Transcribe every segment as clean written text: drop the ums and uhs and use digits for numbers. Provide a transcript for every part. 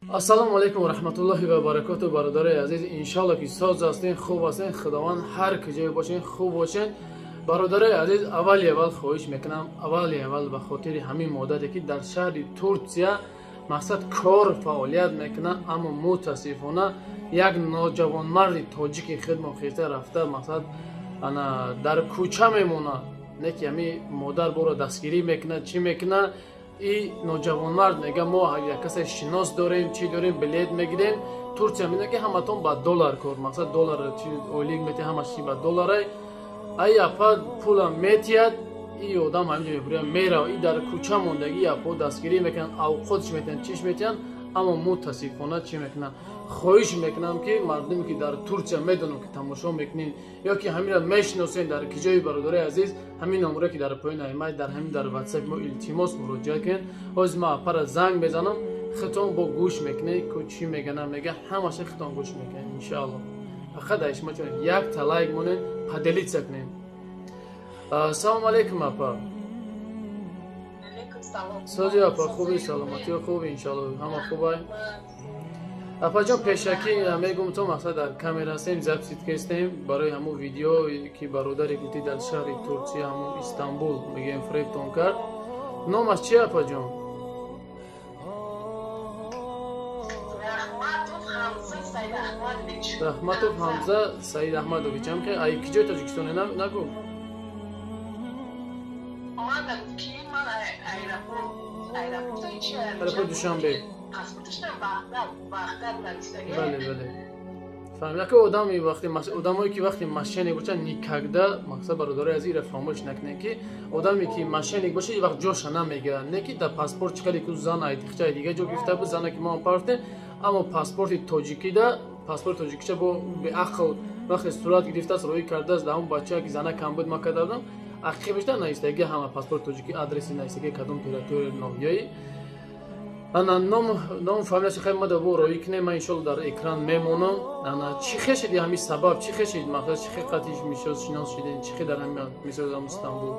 Ассалому алайкум ва раҳматуллоҳи ва баракоту. Бародарои азиз, иншалло ки соз ҳастен, хуб ҳастен, худованд ҳар куҷое бошен хуб бошен. Бародарои азиз, аввали аввал хоҳиш мекунам, аввали аввал ба хотири ҳамин модаре ки дар шаҳри Турсия мақсад кор фаъолият мекунад, аммо мутаассифона як ноҷавонмарди тоҷики хидмо хеста рафта мақсад ана дар кӯча мемонад, не ки ҳамин модар боро дастгирӣ мекунад, чӣ мекунад. И ноҷавонмард мега мо як касе шинос дорем, чӣ дорем, билет мегирем. Турсия медонад ки ҳаматон ба доллар кор, мақсад доллар чи ойлик метиҳад, ҳамаш чи ба долларай. Ай апа пула метиҳад, и одам ҳаминҷо мебуря мерава, и дар кӯча мондагӣ апо дастгирӣ мекунанд, авқотш метиҳанд, чиш метиҳанд, аммо мутаассифона чӣ мекунанд. Хоҳиш мекунам ки мардуме ки дар Турсия медонам ки тамошо мекунед ё ки ҳаминро мешиносед дар киҷои, бародарои азиз, ҳамин номере ки дар поён аймай дар ҳамин дар ватсап мо илтимос муроҷиат кунед. Ҳозир ман апара занг мезанам, худтон бо гӯш мекунед ку чӣ мегана, мега ҳамаша худтон гӯш мекунед иншоалло. Фақат дар шумо чун якта лайк монед, поделиться кунед. Ассалому алайкум апа. Сози апа, хуби, саломатӣ хуби, иншоалло ҳама хубай. Апаҷон, пешакӣ мегум то мақсад дар камера ҳастем, запись кестем барои ҳамун видео ки бародаре гуфтӣ дар шаҳри Турсия, ҳамун Истанбул мегӯем фребтон кард. Номаш чи апаҷон? Раҳматов Ҳамза Саид Аҳмадович. Ам ки ай киҷои Тоҷикистоне нагуфт? Аэропорт Душанбе. Бале, бале. Фаҳмид. Яке одами вақти одамое ки вақти мошенник бошад, никогда мақсад бародарои азиз ира фаромӯш накунед ки одаме ки мошенник бошад, вақт ҷоша намегирад. Не ки дар паспорт чӣ қадар ки зан айдихча дига ҷо гирифта буд, зана ки мо ҳам партем, аммо паспорти тоҷикида, паспорти тоҷикиша бо беақл вақте сурат гирифтааст, роӣ кардааст, дар ҳамон бача ки зана кам буд ма карда будам, ақибашда навистаги ҳама паспорти тоҷикӣ адреси навистаги кадом территория ноҳияи. Ана ном фамилияш хеле ма бо роӣ кунем, ман иншоалло дар экран мемонам. Ана чӣ хешиди ҳамин сабаб, чӣ хешид мақсад, чӣ хе қатиш мисол шинос шиден, чӣ хе дар ҳамин мисол дар Истанбул?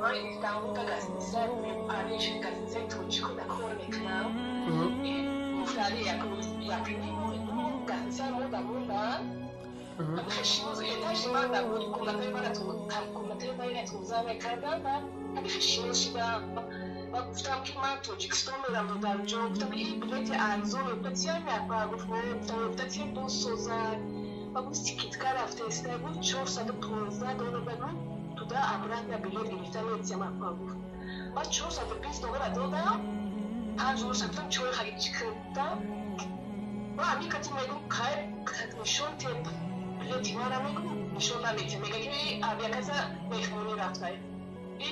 Ман Истанбул да гостиница Париж, гостиницаи тоҷико да кор мекунам. Муфтари як якним моҳ ду моҳ гостиницаи мо да мондам. Этажи ман да буд, комнатаи мана комнатаи мана тоза мекардам ва ҳамин шинос шидам. Ва гуфтам ки ман Тоҷикистон мерам додарҷон. Гуфтам ки билети арзон ёфта апа. Гуфт гуфтам ёфта боз созад. Ва гуфт скидка рафтаиста, гуфт 415 доллар ба гуфт туда обратно билет гирифта метиям апа гуфт. Баъд 420 доллара додам, 5 доллар гуфтам чой харид чӣ кардам. Ва ҳамин кати мегум қайр нишон те билети мара мегум нишон наметиям. Мега ки авиакаса меҳмонӣ рафтай.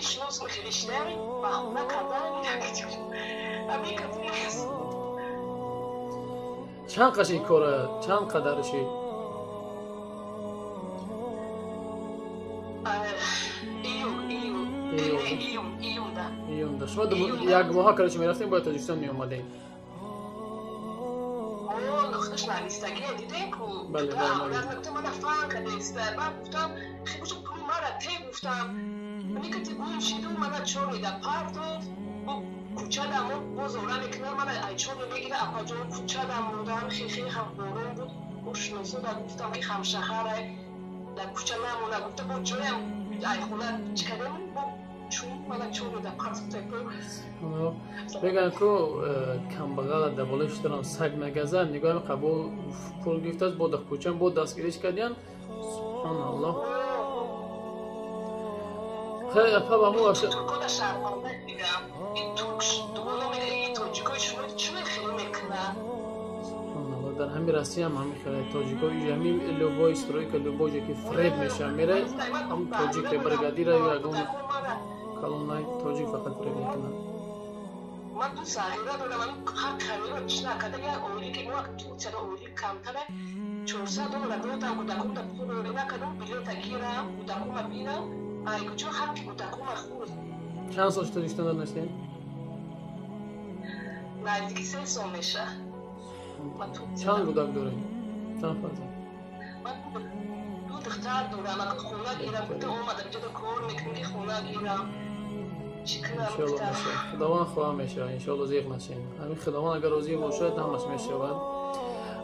Шинос хеле шидаи баҳона кардан. Чанд қаши кора, чанд қадар шид? Июнда. Шумо як моҳа короче мерафтем, бояд Тоҷикистон меомадем. Худаш навистагие дидем ку мана фан кадаиста. Баъд гуфтам хебошо пули мара те гуфтам. Микати гум шиду мана чор меда партофт, кӯча дамо боз ора мекунам, мана ай чор мегира апаҷон кӯча дам мондам, хехе ҳам борон буд. Ошносо да гуфтам ки ҳамшаҳарай дар кӯча намона гуфта бо ҷоям ай хона чӣ кардем бо чун мана чор меда партофт. Мегӯянд ку камбағала дар болои шуторам саг мегазад, нигоҳ қабул пул гирифтааст, бо дар кӯча бо дастгириш кардиян. Субҳоналлоҳ. Хеле апа ба мо туркода шарманда дидам. Ин турк дугона мега ин тоҷикои шумо чӣ хеле мекунад? Субҳоналлоҳ, дар ҳамин Россия ҳам ҳамин хеле тоҷико ҳамин любой стройка, любой ҷо ки фреб мешавад мере, ҳам тоҷик бригадира ё ягон калонай тоҷик фақат фреб мекунад. Ман ду сағира дорам, ҳамин ҳар камеро чӣ накарда як оилӣ ки мо Турсияда оилӣ камтара 400 доллара додам, кӯдаконда пул роӣ накардам, билета гирам, кӯдакома бинам, ай куҷо ҳаққи кӯдакома хӯрд. Чанд сол Тоҷикистон дар нашидем? Наздики 3 сол меша. Чанд кӯдак дорем? Чанд фарзанд? Ман ду духтар дорам. Хона гирам гуфта омадам, иҷода кор мекунем ки хона гирам. Иншоалло мешавад. Худованд хоҳа мешавад, иншоалло зиқ нашед. Ҳамин Худованд агар розӣ бошад, ҳамаш мешавад.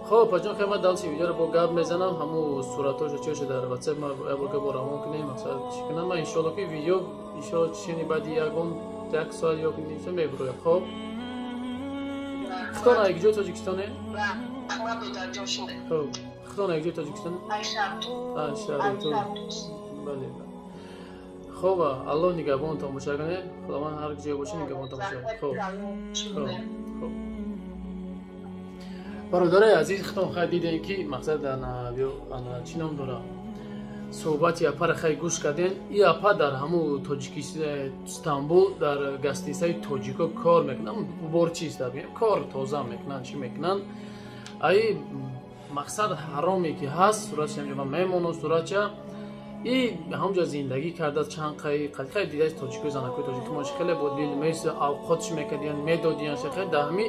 Хоб, паҷон, хай ман дальше видеоро бо гап мезанам, ҳаму суратҳошо чиёшо дар WhatsApp ма як бор гап равон кунем, мақсад чӣ кунам. Ман иншоалло ки видео иншоалло чини баъди ягон як соат ё ним соат мебурояд. Хоб, хитон якҷои Тоҷикистоне? Хоб, хитон якҷои Тоҷикистоне? Шаҳри. Бале. Хоб, Аллоҳ нигаҳбонтон бошад. Худованд ҳар ҷое бошад нигаҳбонтон бошад. Хоб, хоб, хоб. Бародарои азиз, хитон хай дидем ки мақсад чӣ ном дора, суҳбати апара хай гӯш кардем. И апа дар ҳаму Стамбул дар гостиницаи тоҷико кор мекунанд, уборчист, кор тоза мекунанд, чӣ мекунанд. Аи мақсад ҳароме ки ҳаст, суратша ман мемонам, суратча. И ҳамҷо зиндагӣ карда чанд қай хай дида тоҷико, занакои тоҷики мо хеле бо дил месо авқотш мекардиян, медодиян хеле. Дар ҳами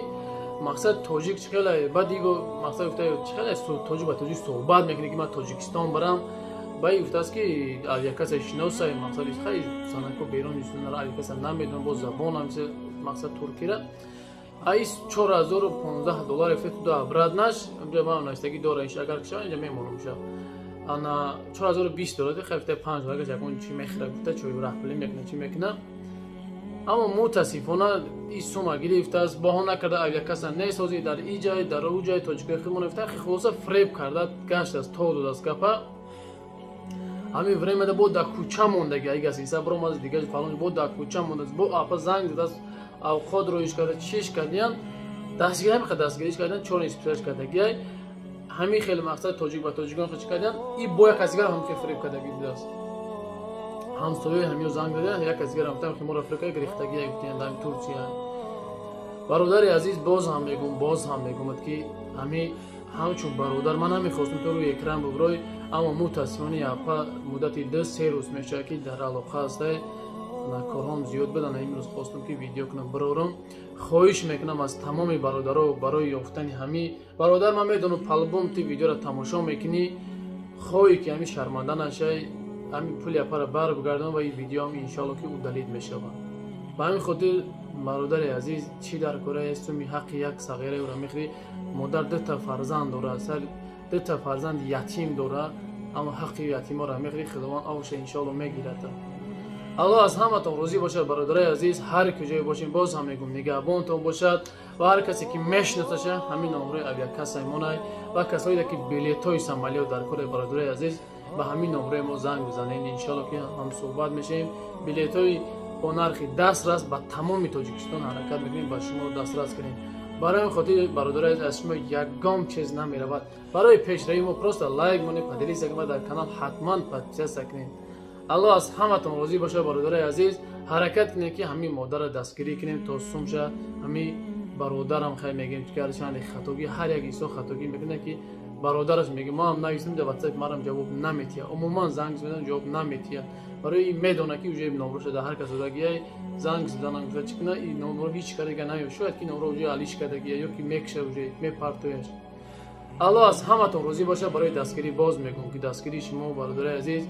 мақсад тоҷик чӣ хеле баъд иго мақсад гуфта чӣ хеле тоҷик ба тоҷик суҳбат мекунӣ ки ман Тоҷикистон барам. Ба и гуфтааст ки авиакасса шиносай, мақсад хай занако берун нара авиакасса намедонам, бо забонам мақсад туркира. Ай 4015 доллар гуфта туда обратнаш ман навистагӣ дора, агар кишава инҷа мемонам ша. Ана 4020 доллар хай гуфта 5 доллар ягон чӣ мехӯра гуфта, чой раҳпулӣ мекуна, чӣ мекуна. Аммо мутаассифона и сума гирифтааст, баҳона карда авиакасса несозӣ дар и ҷай, дар ӯ ҷай тоҷикои худмон гуфта, хулоса фреб карда гаштааст, то додааст гапа. Ҳамин времяда бо дар кӯча мондаги, ай гостиница биромад дига фалон, бо дар кӯча мондааст. Бо апа занг задааст, авқот роиш карда, чиш кардиян, дастгирӣ ҳамин қадр дастгириш кардан, чор инспектораш кардагиай. Ҳамин хеле мақсад тоҷик ба тоҷикон чӣ кардиян. И бо як кас дигар ҳам хел фреб кардаги будааст. Ҳамсояи ҳамиё занг дада, як кас дигар гуфтам ки моро фреб карда гирифтагия гуфтиян дар Турсия. Бародари азиз, боз ҳам мегӯм, боз ҳам мегӯмад ки ҳами ҳамчун бародар ман намехостум то рӯи экран бубурой, аммо мутаассифона апа муддати 2-3 рӯз мешавад ки дар алоқа ҳастай, корҳом зиёд буд. Ана имрӯз хостум ки видео кунам, бирорам. Хоҳиш мекунам аз тамоми бародаро барои ёфтани ҳами бародар. Ман медонам, по-любому ти видеоро тамошо мекунӣ. Хоҳӣ ки ҳами шарманда нашай, ҳами пули апара бар бигардон ва ин видеоам иншоалло ки удалить мешавад. Ба ҳамин хотир, бародари азиз, чӣ дар кораи суми ҳаққи як сағираеро мехӯрӣ? Модар дута фарзанд дора, дута фарзанди ятим дора, аммо ҳаққи ятиморо мехӯрӣ. Худованд авша иншоалло мегирад. Аллоҳ аз ҳаматон розӣ бошад. Бародарои азиз, ҳар куҷое бошем, боз ҳам мегӯм, нигаҳбонтон бошад. Ва ҳар касе ки мешиносаша, ҳамин номрои авиакассаи монай ва касоеде ки билетҳои самолёт дар кори, бародарои азиз, ба ҳамин номрои мо занг бизанед. Иншоалло ки ҳамсӯҳбат мешавем. Билетҳои бо нархи дастрас ба тамоми Тоҷикистон ҳаракат мекунем ба шумо дастрас кунем. Барои ин хотир, бародарои азиз, аз шумо ягон чиз намеравад. Барои пешравии мо просто лайк монед, поделиться кунед, дар канал ҳатман подписаться кунед. Аллоҳ аз ҳаматон розӣ бошад. Бародарои азиз, ҳаракат кунем ки ҳамин модарро дастгирӣ кунем то сумша. Ҳамин бародарам хай мегӯем ки гарчанде хатогӣ, ҳар як инсон хатогӣ мекунад, ки бародараш мегӯ ма ҳам нависем дар WhatsApp, марам ҷавоб наметиҳад, умуман занг задан ҷавоб наметиҳад. Барои ин медонад ки уже номроша дар ҳар кас додагиай, занг заданам гуфта чӣ кунад, ин номро ҳеҷ кара намеёб. Шояд ки номро уже алиш кардагия ё ки мекша, уже мепартояш. Аллоҳ аз ҳаматон розӣ бошад. Барои дастгирӣ боз мегӯм ки дастгирии шумо, бародарои азиз,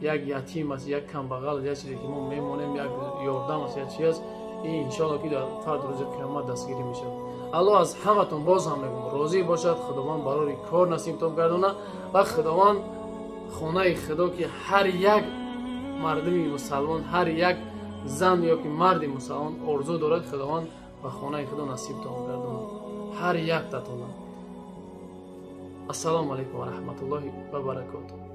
як ятим аст, як камбағал, як чизе ки мо мемонем, як ёрдам аст, як чи аст, ин иншоалло ки дар фард рӯзи қиёмат дастгирӣ мешавад. Аллоҳ аз ҳаматон боз ҳам мегӯм розӣ бошад. Худованд барори кор насибтон гардона ва Худованд хонаи Худо ки ҳар як мардуми мусалмон, ҳар як зан ё ки марди мусалмон орзу дорад, Худованд ба хонаи Худо насибтон гардона ҳар яктатона. Ассалому алайкум ва раҳматуллоҳи ва баракотуҳ.